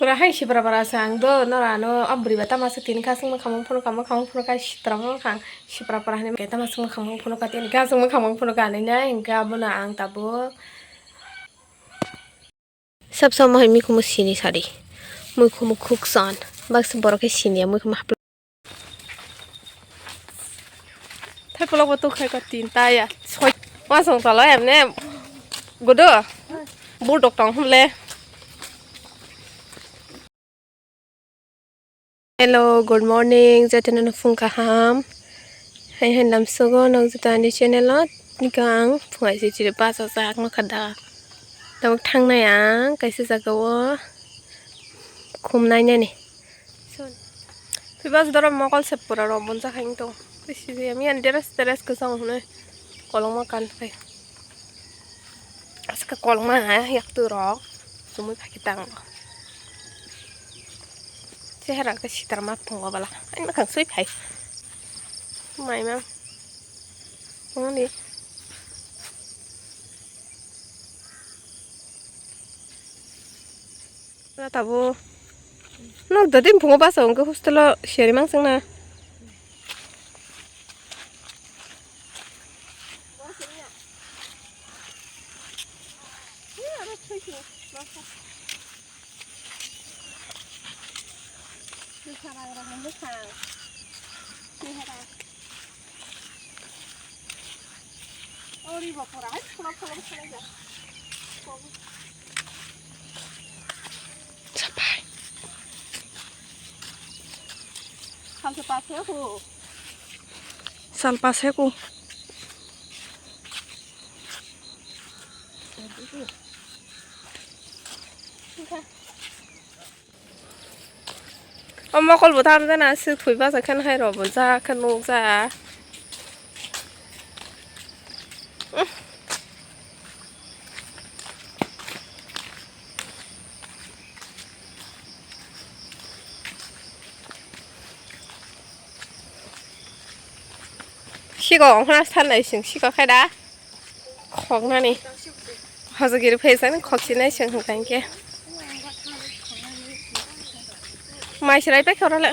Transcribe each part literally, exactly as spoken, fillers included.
Pura hai sipra para sa ang do nora no abri ba tama sa tin ka sung ma khamang phunu khamang khamang phunu ka sitra ma khang sipra para hani ke tama sung ma khamang phunu ka tin ka sung ma khamang phunu ka nai nai hingke abono ang tabuk. Sab sama hai mikhumu sini sadi. Mikhumu khuksan. Baksa borok khe sini ya mikhumu hapla. Thai polok bo tuk khai ko tin ta ya. Soi. Wa song tala em ne. Godo. Bul dok tong hum le. Hello, good morning, jotono no phung kaham. Hai hai namsogo nog joto ani channel o. Nika ang phung ai se chiri bus o jak no kha da. Tabuk thang nai ang kaisa jaga o khum nai nani. Phi bus doro mokol se pura rok bonjak hai tong. Sidi ami an dress dress kwchang hwnwi kolokma kan phai. Aska kolokma na yak tu rok sumui phai khe tango. Chehara khe sitar ma phungo bala. Ai ma khang sui phai. Mai ma. Phungni. Na tabo. Nok dodin phungo basa hwnkhe hostel o seri mansong na. Sapai. Salsa pase ku. Salpa seku. O mokol bo tam jana sik thwi basa khen hai rw bo ja khe nuk ja. Sigo ongkhorna sanai sing sigo khe da khoknani. Hojagiri phaisani khoksinai sing hwnkha hinkhe. Mai serai paikha orole.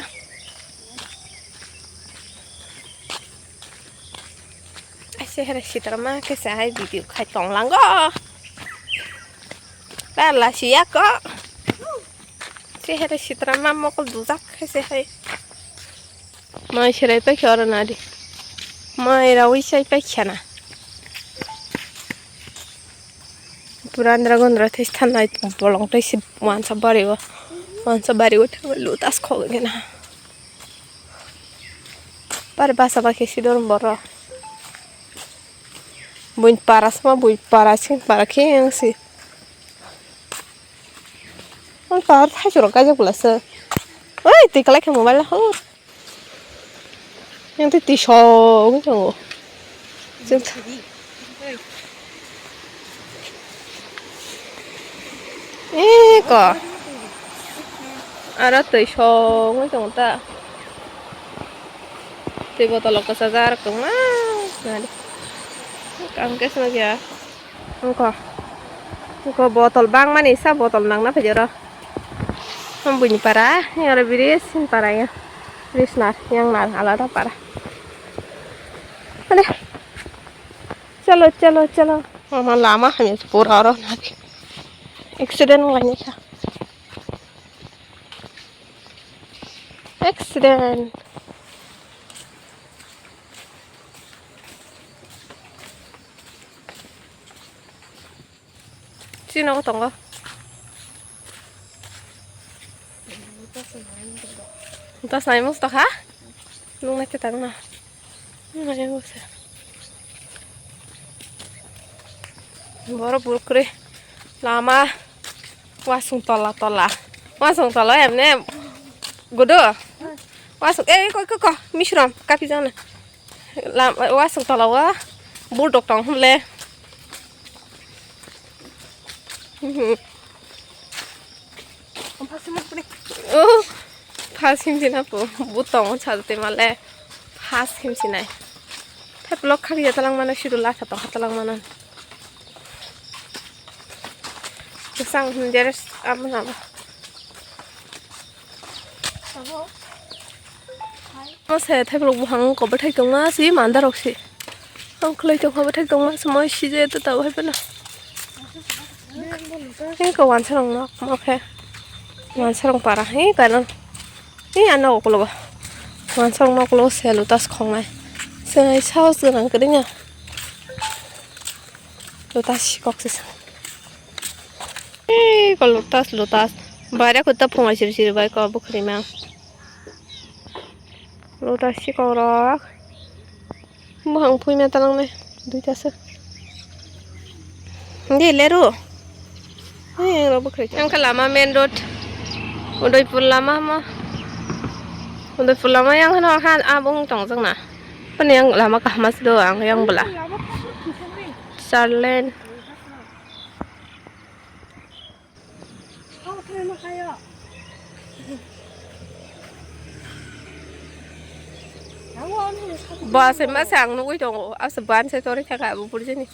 Aise here sitrama khe se hai video khai tonglango. Tala siya ko. Se here sitrama mokol dujak khe se hai. Mai serai paikha oro nadi. Mai rawi sai paikha na. Pura andra gondra tei thanai bolong tei se wansa bari o. Wansa bari o thangwi lutas khogwi na. Pare basa ba khe sidor boro. Buin para sama buin para sing para khe yang si. Ang par thai surok kaijak bwlasa. Oi twi kalai khe mobile ho. Yang twi twi song tongo. Jeng. Eh, ko. Aro twi songwi tongo ta. Twi botolo kwchajak tongma. Nadi. Ang khe swnam ya. Wngkha. Wngkha botol bangmani sa botol nangna phaidi oro. Buini para, yang oro bridge sini para ya. Bridge nar, yang nar alada para. Ade. Chalo, chalo, chalo. Mama lama hamya pura oro nari. Accident wnglainai kha. Accident. Chini nogo tongo. Tasnai musto kha? Nung naikhe tangna. Nung naikhe musto. Borok buruk kwrwi lama wasung tola tola. Wasung tola emne gudo. Wasung, eh, ko, ko, ko, misrom, kapi jana. Lam, wasung tola o bul dok tong hwnle. Mhm. Oh, phas himsi na po. Bul tongo sajate male. Phas himsi nai. Thep lok khak ya talang mano, sidu lasa tong kha talang mano. Kesang him deres amo na. Mo se thaiplok buphang wngkha bwthai tongma si mandarok si. Ang khwlai tongkha bwthai tongma se moi sije to tabo hai phano. Hei ko wansarong nok mo khe. Wansarong para hei karon. Hei ano okologo. Wansarong nokologo se lotus khongnai. Senai sahos gwnang kwrwngya. Lotus sikok se. Hei ko lotus lotus. Baira kutta phungai siri siri bai ko bwkhwrima. Lotus sikok rok. Buphang phuima talangnai duita se. Di leru. Hei, ang rok bwkhwrwi. Ang kha lama main road. Udaipur lama ma. Udaipur lama yang hano ha abung tongjakna. Pani yang lama kaham se do ang yang bwla. Charlen. Ba se ma se ang nugui tongo. Asa ban se tori thaka abu purjini.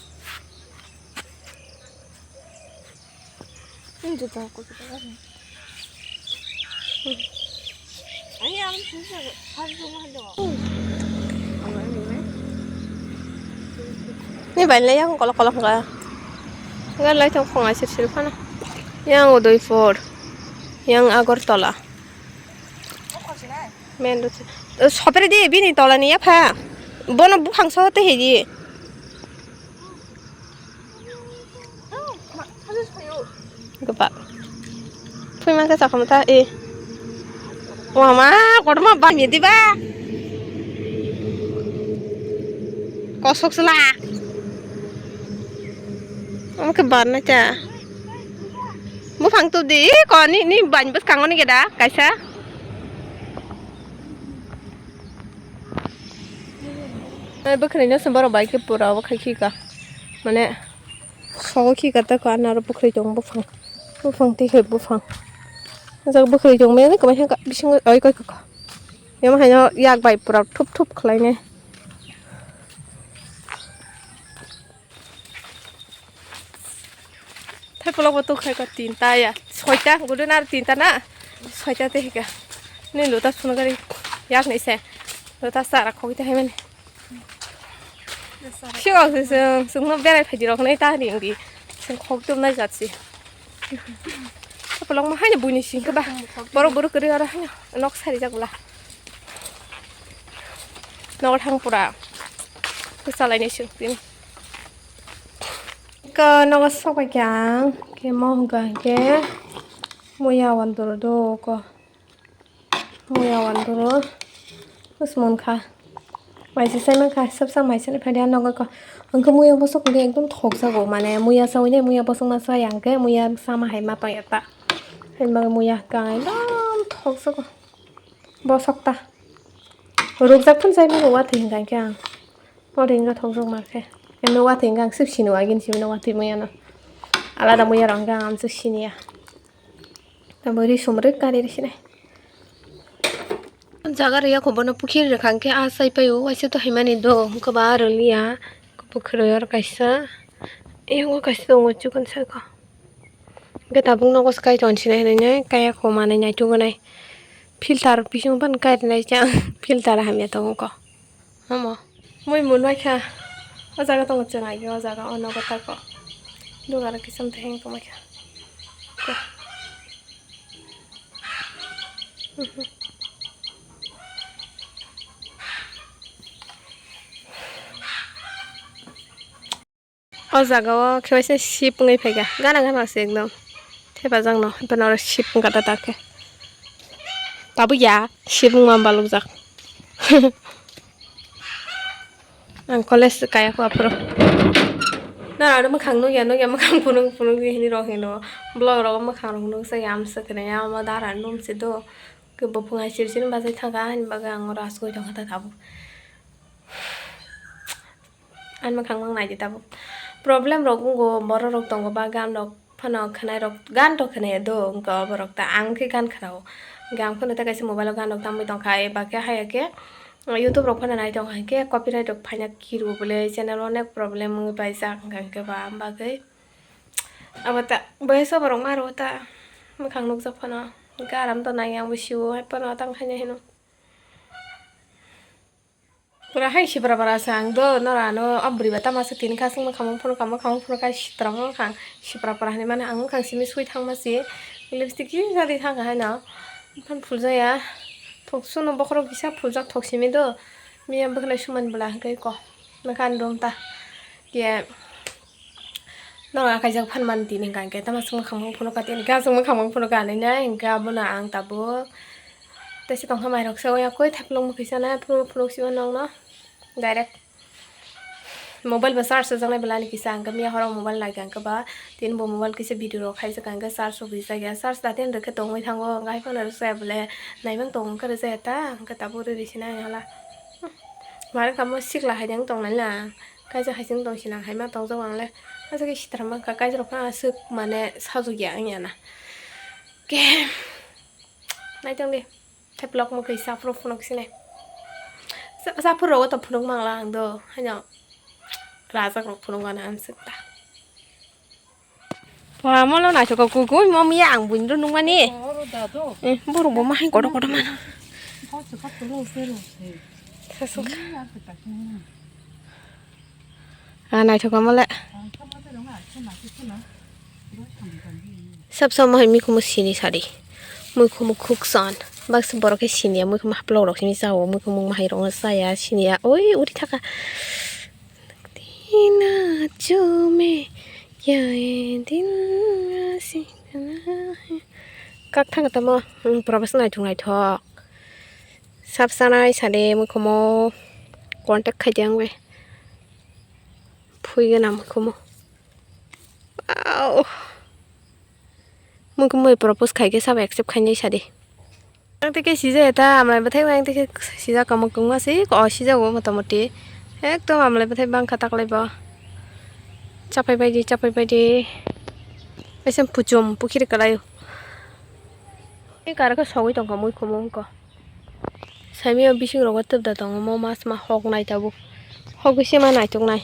Ni bai le yang kolok kolok ga. Ga lai thong khonga sir sir phano. Yang Udaipur, yang Agartala. Main road. Sopre di bini tola ni yapha. Bono buphang so te hedi. Gopa. Phui man khe chakha mata e. Wama, kotorma ba mi diba. Kosok sela. Omo khe bar na cha. Buphang tu di ko ni ni ban bus kango ni geda kaisa. Bwkhwrwi no se borok bai khe pura o khai khika. Mane sogo khika ta kha naro bwkhwrwi tong buphang. Buphang tei hai buphang. Jok bwkhwrwi tong mani kwmai kha bisingo oi koi kha. Yamo haino yak bai pura thup thup khlai nai. Thai polok bo tuk khai ko tinta ya, soita, gudun ar tinta na, soita te hika. Ni luta sunu gari yak ni se, luta sara khogoi te hai mani. Siwa se sung, sung no berai phaidi rok nai ta ring di, sung khog tum nai jat si. Thai polok ma hai ni buini sing khe ba, borok borok kari aro hai nok sari jak bla. Nogo thang pura. Kwchalaini sung tini. Ko nogo sok bai khe ang khe mo hwnkha hwnkhe muya wandoro do ko. Muya wandoro usmon kha. Maisa sai mankha sabsa maisa ni phaidi nogo ko. Hwnkhe muya bosok hwnkhe ekdom thokjago mane muya sawi nai muya bosok ma sai ang khe muya sama hai ma tong ya ta. Hwnba muya hwnkha ekdom thokjago. Bosok ta. Rukjak phano chai mano watwi hwnkha khe ang. Watwi hwnkha thokjak ma khe. Eno watwi hwnkha ang sip sini agini simi no watwi maya no. Alada maya rok hwnkha ang amsuk siniya. Tamo ri sumrwk kari ri sinai. Jaga riya kho bono pukhiri rwkha hwnkhe a chai paio waisa to haimani do hwnkhe ba aro liya. Pukhiri oro kaisa. Eyongo kaisa tongo chikon saka. Hwnkhe tabuk nogo se kai ton sinai hinwi kaya kho manwi naituknai. Filter bising phano kai rwnai chang filter hamya tongo kho. Omo. Mui mun bai kha. O jaga tongo chwng ai o jaga o nogo tako. Dugar kicham te heng tongbai kha. O jaga o khe waisa sip wngwi phaikha, gana gana se ekdom thepajak no, hwnkheno oro sip wngkha ta ta khe. Tabuk ya, sip wngma balukjak. Ang college kaya kho aphuru. Nara aro mwkhang nukya, nukya mwkhang phunuk phunuk di hinwi rok hino. Vlog rogo mwkhang rok nukjak ya, amsa kheno ya, omo dara num se do. Khe buphung hai siri siri bachai thangkha, ani bagwi ang oro asugwi tongkha ta tabuk. Ani mwkhang mang naidi tabuk. Problem rok wngo, borok rok tongo ba gan rok phano khwnai rok, gan rok khwnai do wngkha borok ta, ang khe gan khwnao. Hwnkhe ang phano ta kaisa mobile o gan rok tamwi tongkha, eba khe haya khe YouTube rok phano nai tongkha, hwnkhe copyright rok phaina kiru bole channel o onek problem wngwi paijak, hwnkhe ba am bagwi abo ta boyes over rok ma rw ta mwkhang nukjak phano. Garam to nai ang bo siwo hai pono tang khaina hino. Pura hai sipra para sa ang do nora no abri ba tama se tin kha sung ma khamung phunu khamung khamung phunu kai sitra mo khang sipra para hani mane ang khang simi sui thang ma si lipstick ki jadi thang hai no phan phul jaya thok suno bokhorok kisa phul jak thok simi do miya bwkhlai suman bwla hwnkhe ko nokha ni room ta ke. Norok akaijak phan mani tini hwnkha hwnkhe tamo chwng mwkhang phunukha tini khe chwng mwkhang phunukha hinwi nai hwnkhe abono ang tabuk teisa tongkha mairok se oya koi thaiplok mwkhwi sanai phunuk phunuk sio nokno direct mobile bo charge swijak nai belai ni kisa hwnkhe miya horo mobile naikha hwnkhe ba tini bo mobile kisa video rok khaijak hwnkhe charge rok rijak ya charge da tei rwkhe tongwi thango hwnkhe hai phano rwchaya bole naimang tongo hwnkhe rwchaya ta hwnkhe tabuk rwi rwi sinai hala mare kamo sikla hai tong tongnai na. Kaisa hai sing tong sinang hai ma tong jago ang le. Kaisa khe sitra mankha kaisa rok phano aswk mane sajwk ya wng ya na. Khe nai tong di. Theplok mo khe saphuru phunuk sini. Sa-, saphuru rogo to phunuk mangla ang do. Haino rajak rok phunuk gana ang swk ta. Wah, mono naithoka kukui, mo miya ang buini ro nungmani. Oro da do. Eh, borok bo mahai kotor kotor mano. Hot se hot se lo se lo se. Sasuk. Ini ya se ta sini. Ah, naithoka mole. Ang kha ma se rong a, se ma se se ma. Sab sab mohai mikhumu sini sadi. Mikhumu khuksan. Baksa borok khe sini ya, mikhumu haplok rok sini sao, mikhumu mahai rok no saya, sini ya. Oi, uri thaka. Dina chume kya ye din asi kana hai. Kak thang tamo, hmm, pura bwswk naithok naithok. Sab sanai sade mukhumo contact khai di ang bai. Phui gana mukhumo. Wow. Mukhumo propose khai khe sabo accept khainai sadi. Ang tei khe sijaya ta amlai bwthai ang tei khe sijak kamo kwbangma se o sijago motamoti ekdom amlai bwthai bangkha taklai bo chapai baidi chapai baidi kaisa puchum pukhiri kwlai o tei karo khe sogwi tongkha mui khumung wngkha saimio bising rogo twpda tongo mo mas ma hok nai tabuk hok bisi ma naitok nai.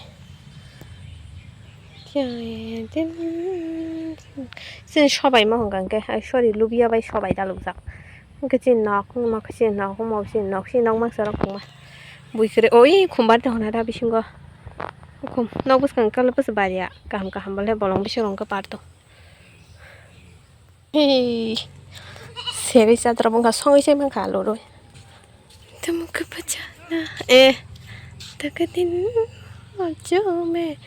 Chini sobai mo hwnka hwnkhe, ai, sorry, lubia bai sobai dalukjak. Hwnkhe chini nok, nok, chini nok, omo chini nok, chini nok mangsa rok tongma. Bui kwrwi, oi, khumbar de hwnna da bisingo. Khum-, nok bwskang kala bwsa baria, kaham kaham bole bolong bising rok hwnka par tong. Hei, serwi chatrok wngkha, songwi se mankha, lurwi. Tamo khe bachana, eh, taka din, ojo me,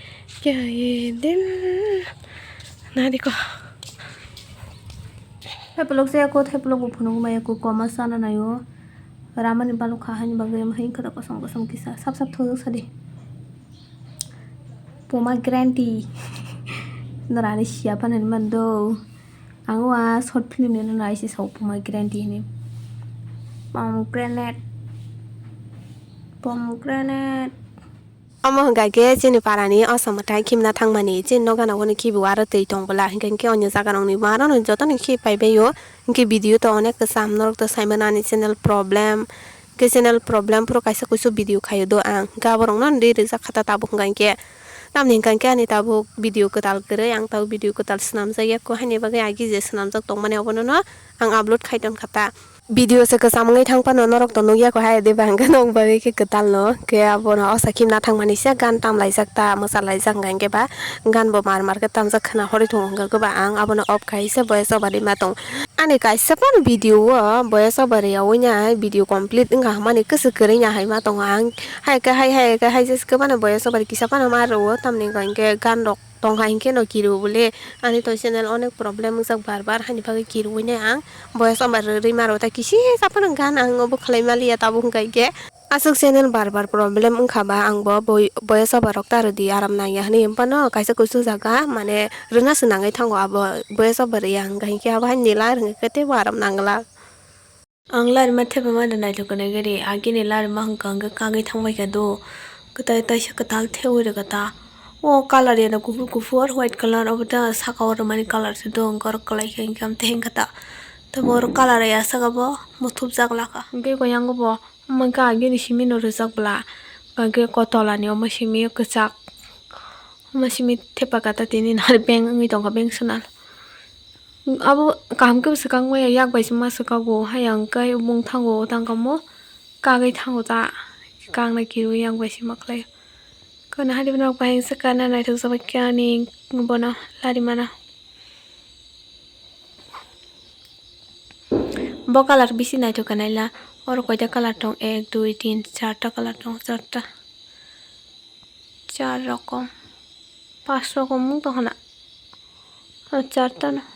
kya ye din, nadi ko. Thai pelok se ako, thai pelok bo phunuk maya ko, koma sana nayo. Ramani balok kha haini bagwi, ama hai khada kosong kosong kisa, sap sap thojak sadi. Pomegranate. Norani siya panani mando. Ang o a short film ni no naisi sao pomegranate hini. Pomegranate. Pomegranate. Omo hwnkha khe chini parani osa mwtai khimna thangmani chini noga nogo ni khibi o aro twi tong bwla hinkhe hinkhe onyo jaga rok ni bo aro no joto ni khibi pai bai o hinkhe video to onek kwcham norok to sai mano ani channel problem hinkhe channel problem phuru kaisa kuisu video khaio do ang hinkhe aborok no ri rijak kha ta tabuk hwnkha hinkhe tamni hwnkha hinkhe ani tabuk video kwtal kwrwi ang tabuk video kwtal swnamjak ya kho haini bagwi agi je swnamjak tongmani obono no ang upload khai tong kha ta. Video se kwcham wngwi thang phano norok to nukya kho hai de ba hwnkhe nok bagwi khe kwtal no khe abono osa khimna thangmani se gan tamlaijak ta mwchalaijak hwnkha hinkhe ba gan bo mar mar khe tamjak khwna horwi thung hwnkha khe ba ang abono off khai se voice over rwma tong ani kaisa phano video o voice over rwyaui nai video complete wngkha hwnmani kwchwk kwrwi ya hai ma tongo ang hai khe hai hai khe hai jesa khe phano voice over kisa phano ma rwo tamni hwnkha hinkhe gan rok. Tongkha hinkhe no kiru bole ani to channel onek problem wngjak bar bar haini bagwi kiruwi nai ang voice over rwrwi maro ta kisi saphano gan ang obo khlai maliya tabuk hwnkha hinkhe aswk channel bar bar problem wngkha ba ang bo boi-, voice over rok ta rwdi aram nangya hinwi hinphano kaisa kuisu jaga mane rwna se nangwi thango abo voice over rwya hwnkha hinkhe abo haini lai rwngkhe teibo aram nangla. Ang larima thepama da naithok gwnagwi ri, agini larima hwnkha hwnkhe kagwi thangbaikha do, kwtai taisa kwtal thewi rwkha ta. O colour ya da kuphur kuphur white colour, obo da saka o rwmani colour se do, hwnkhe oro kwlai khe hwnkhe amtwi hwnkha ta. Tei bo oro colour ya saka bo muthupjak lakha. Hwnkhe bo yango bo hwnkha agini simi no rwjak bwla, hwnkhe kotola ni omo simi kwchak, omo simi thepakha ta tini nari bank wngwi tongkha bank swnal. Abo kaham khe swkang maya, yak bai se ma swkago, haya hwnkhe bung thango, tang kamo kagwi thango ta, kang nai kirwi yak bai se ma khlai. Kono hadi bono bahai swkana naithok jabai khe ani bono lari mana. Bo colour bisi naithok khe naila. Oro koita colour tong? Ek, dui, tin, charta colour tong, charta. Char rokom. Pas rokom wng tong khna. O charta no.